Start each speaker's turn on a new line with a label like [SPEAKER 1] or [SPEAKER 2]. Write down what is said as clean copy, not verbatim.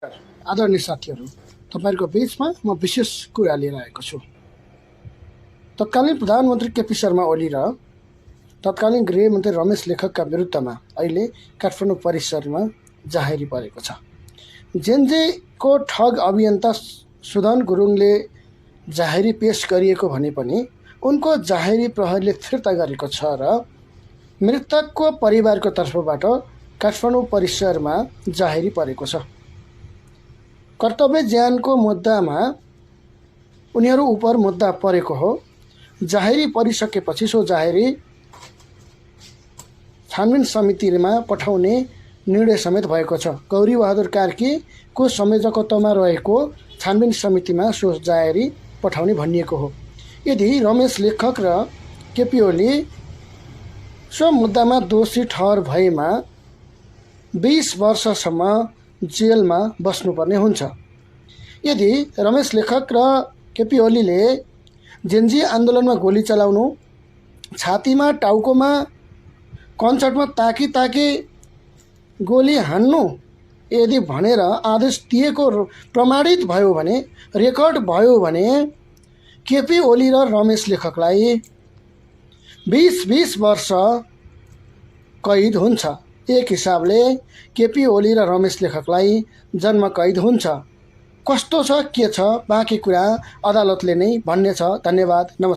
[SPEAKER 1] आदरणीय साथीहरू, तपाईहरुको बीचमा म विशेष कुरा लिएर आएको छु। तत्कालीन प्रधानमन्त्री केपी शर्मा ओली र तत्कालीन गृहमन्त्री रमेश लेखकका विरुद्धमा अहिले काठमाडौँ परिसरमा जाहेरी परेको छ। जेनजेको ठग अभियन्ता सुदन गुरुङले जाहेरी पेश गरिएको भने पनि उनको जाहेरी प्रहरीले फिर्ता गरेको छ र मृतकको परिवारको तर्फबाट काठमाडौँ परिसरमा जाहेरी परेको छ। कर्तव्य ज्यानको मुद्दामा उनीहरू उप मुद्दा परेको हो। जाहेरी परिसकेपछि सो जाहेरी छानबिन समितिमा पठाउने निर्णय समेत भएको छ। गौरी बहादुर कार्कीको संयोजकत्वमा रहेको छानबिन समितिमा सो जाहेरी पठाउने भनिएको हो। यदि रमेश लेखक र केपी ओली सो मुद्दामा दोषी ठहर भएमा 20 वर्षसम्म जेलमा बस्नुपर्ने हुन्छ। यदि रमेश लेखक र केपी ओलीले जेनजी आन्दोलनमा गोली चलाउनु, छातीमा, टाउकोमा, कन्सर्टमा ताकी गोली हान्नु यदि भनेर आदेश दिएको प्रमाणित भयो भने, रेकर्ड भयो भने केपी ओली र रमेश लेखकलाई 20 वर्ष कैद हुन्छ। एक हिसाबले केपी ओली र रमेश लेखकलाई जन्म कैद हुन्छ। कस्तो छ के छ बाँकी कुरा अदालतले नै भन्ने छ। धन्यवाद, नमस्कार।